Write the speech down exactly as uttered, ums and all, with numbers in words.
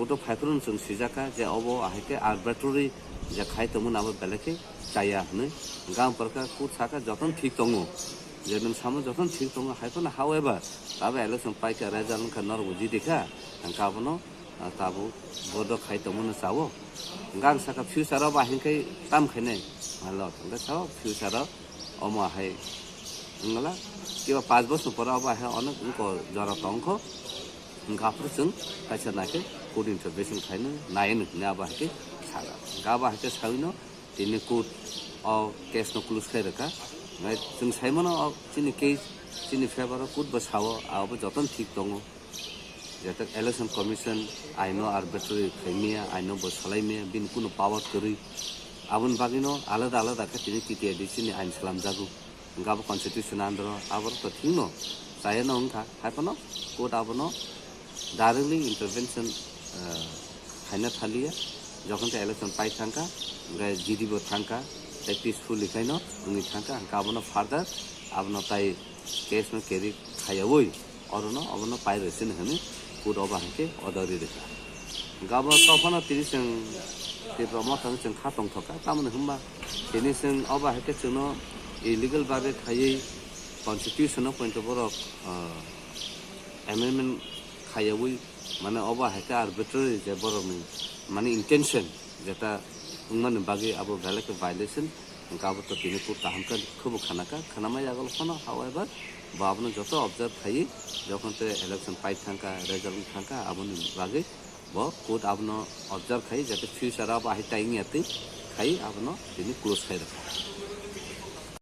Court o phaiphuru chwng swijak kha je obo ahai khe arbitrary je khai tongmani abo belai khe chaya hwnwi. Hwnkhe ang porkha court sakha jotono thik tongo, je nwng samo jotono thik tongo hai phano, however, abo election paikha, result wngkha, norokbo jidi kha, hwnkhe abono, ah, tabuk bodo khai tongmano chao. Hwnkhe ang sakha future o ba hinkhe tam khainai, malo hwnkhe sao future o omo hai wngla, kiba panch bosor pore obo hai onek wngkha jora tongkho. Hwnkhe aphuru chwng kaisa naikhe court intervention khaino nai hwnwi abo hai khe saka. Hwnkhe abo hai khe sawino tini court o case no close khai rwkha. Hwnkhe chwng saimano o chini case chini favor o court bo sao, abo jotono thik tongo. Jeta election commission aino arbitrary khaimaya, aino bo salaimaya, bini kuno power kwrwi. Aboni bagwino alada alada khe tini T T A D C ni ain salamjago. Hwnkhe abo constitution andro, abo to thikno chayano wngkha, hai phano court abono directly intervention, eh, khaina thaliya, jokhon tei election pai thangkha, hwnkhe G D bo thangkha, tei peacefully khaino wngwi thangkha, hwnkhe abono further abono tai case no carry khayawi orono obono pai rwsini hwnwi court obo hai khe order ri rwkha. Hwnkhe abo tophano tini chwng Tipra Motha no chwng kha tongthokha, tamoni hwnba tini chwng obo hai khe chwngno illegal bagwi khaiwi constitution o poito borok, ah, amendment khayawi, mane obo hai khe arbitrary je borokni mane intention jeta wngmani bagwi abo belai khe violation, hwnkhe abo to tini court kaham khe khwbo khanakha, khanama yago phano, however, bo abono joto observe khaiwi, jokhon tei election pai thangkha, result wng thangkha, aboni bagwi bo court abono observe khai, jate future abo ahai tai wngya twi khai abono tini close khai rwkha.